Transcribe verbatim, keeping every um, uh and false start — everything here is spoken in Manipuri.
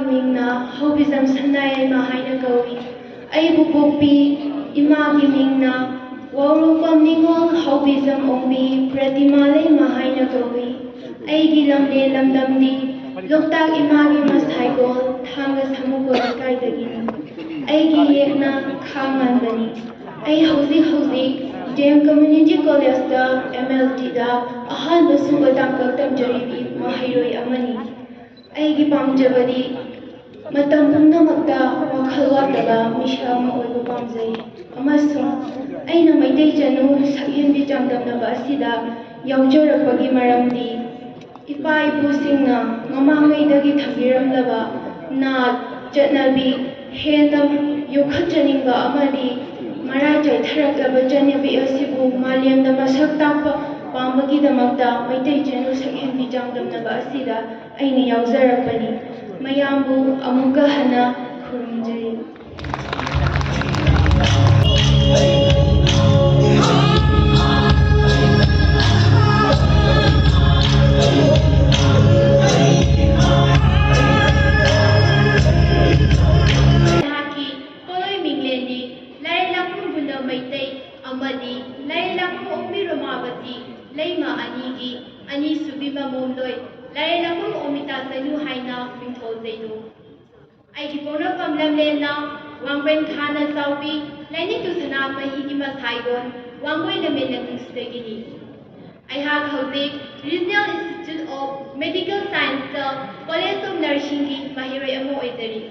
ꯃꯤꯡꯅ ꯍꯧꯕꯤꯖꯝ ꯁꯅꯥꯌꯥꯏꯃ ꯍꯥꯏꯅ ꯀꯧꯏ꯫ ꯑꯩꯕꯨ ꯄꯣꯛꯄꯤ ꯏꯃꯥꯒꯤ ꯃꯤꯡꯅ ꯋꯥꯎꯔꯣꯛꯄꯝ ꯅꯤꯉꯣꯜ ꯍꯧꯕꯤꯖꯝ ꯑꯣꯡꯕꯤ ꯄ꯭ꯔꯇꯤꯃꯥ ꯂꯩꯃ ꯍꯥꯏꯅ ꯀꯧꯏ꯫ ꯑꯩꯒꯤ ꯂꯝꯂꯦꯟ ꯂꯝꯗꯝꯗꯤ ꯂꯣꯛꯇꯥꯛ ꯏꯃꯥꯒꯤ ꯃꯁꯥꯏꯒꯣꯜ ꯊꯥꯡꯒ ꯁꯥꯃꯨꯀꯣ ꯂꯩꯀꯥꯏꯗꯒꯤꯅꯤ꯫ ꯑꯩꯒꯤ ꯌꯦꯛꯅ ꯈꯥ ꯉꯥꯟꯕꯅꯤ꯫ ꯑꯩ ꯍꯧꯖꯤꯛ ꯍꯧꯖꯤꯛ ꯗꯤ ꯑꯦꯝ ꯀꯝꯃ꯭ꯌꯨꯅꯤꯇꯤ ꯀꯣꯂꯦꯖꯇ ꯑꯦꯝ ꯑꯦꯜ ꯇꯤꯗ ꯑꯍꯥꯟꯕ ꯁꯨꯕ ꯇꯥꯡꯀꯛ ꯇꯝꯖꯔꯤꯕꯤ ꯃꯍꯩꯔꯣꯏ ꯑꯃꯅꯤ꯫ ꯑꯩꯒꯤ ꯄꯥꯝꯖꯕꯗꯤ ꯃꯇꯝ ꯄꯨꯝꯅꯃꯛꯇ ꯋꯥꯈꯜ ꯋꯥꯗꯕ ꯃꯤꯁꯛ ꯑꯃ ꯑꯣꯏꯕ ꯄꯥꯝꯖꯩ, ꯑꯃꯁꯨꯡ ꯑꯩꯅ ꯃꯩꯇꯩ ꯆꯅꯨ ꯁꯛꯍꯦꯟꯕꯤ ꯆꯥꯡꯗꯝꯅꯕ ꯑꯁꯤꯗ ꯌꯥꯎꯖꯔꯛꯄꯒꯤ ꯃꯔꯝꯗꯤ, ꯏꯄꯥ ꯏꯄꯨꯁꯤꯡꯅ ꯃꯃꯥꯡꯉꯩꯗꯒꯤ ꯊꯝꯕꯤꯔꯝꯂꯕ ꯅꯥꯠ, ꯆꯠꯅꯕꯤ ꯍꯦꯟꯅ ꯌꯣꯛꯈꯠꯆꯅꯤꯡꯕ ꯑꯃꯗꯤ ꯃꯔꯥꯏ ꯆꯥꯏꯊꯔꯛꯂꯕ ꯆꯠꯅꯕꯤ ꯑꯁꯤꯕꯨ ꯃꯥꯂꯦꯝꯗ ꯃꯁꯛ ꯇꯥꯛꯄ ꯄꯥꯝꯕꯒꯤꯗꯃꯛꯇ ꯃꯩꯇꯩ ꯆꯅꯨ ꯁꯛꯍꯦꯟꯕꯤ ꯆꯥꯡꯗꯝꯅꯕ ꯑꯁꯤꯗ ꯑꯩꯅ ꯌꯥꯎꯖꯔꯛꯄꯅꯤ꯫ ꯃꯌꯥꯝꯕꯨ ꯑꯃꯨꯛꯀ ꯍꯟꯅ ꯈꯨꯔꯨꯝꯖꯔꯤ꯫ ꯃꯍꯥꯛꯀꯤ ꯄꯣꯠꯂꯣꯏ ꯃꯤꯡꯂꯦꯟꯗꯤ ꯂꯥꯏꯔꯩ ꯂꯥꯡꯐꯝ ꯒꯨꯟꯗ ꯃꯩꯇꯩ ꯑꯃꯗꯤ ꯂꯥꯏꯔꯩ ꯂꯥꯡꯐꯝ ꯑꯣꯡꯕꯤ ꯔꯣꯃꯥꯕꯇꯤ ꯂꯩꯃ ꯑꯅꯤꯒꯤ ꯑꯅꯤꯁꯨꯕꯤ ꯃꯃꯣꯝꯂꯣꯏ ꯂꯥꯏꯔꯩ ꯂꯥꯡꯐꯝ ꯑꯣꯃꯤꯇꯥ ꯆꯅꯨ ꯍꯥꯏꯅ ꯃꯤꯡꯊꯣꯜ ꯆꯩꯗꯣ꯫ ꯑꯩꯒꯤ ꯄꯣꯛꯅꯐꯝ ꯂꯝꯂꯦꯟꯅ ꯋꯥꯡꯕ꯭ꯔꯦꯟ ꯈꯥꯅ ꯆꯥꯎꯕꯤ ꯂꯥꯏꯅꯤꯡꯊꯧ ꯁꯅꯥꯃꯍꯤꯒꯤ ꯃꯁꯥꯏꯒꯣꯟ ꯋꯥꯡꯒꯣꯏ ꯂꯝꯃꯦꯟ ꯂꯝꯗꯤꯡꯁꯤꯗꯒꯤꯅꯤ꯫ ꯑꯩꯍꯥꯛ ꯍꯧꯖꯤꯛ Regional Institute of Medical Scienceꯇ College of Nursingꯒꯤ ꯃꯍꯩꯔꯣꯏ ꯑꯃ ꯑꯣꯏꯖꯔꯤ꯫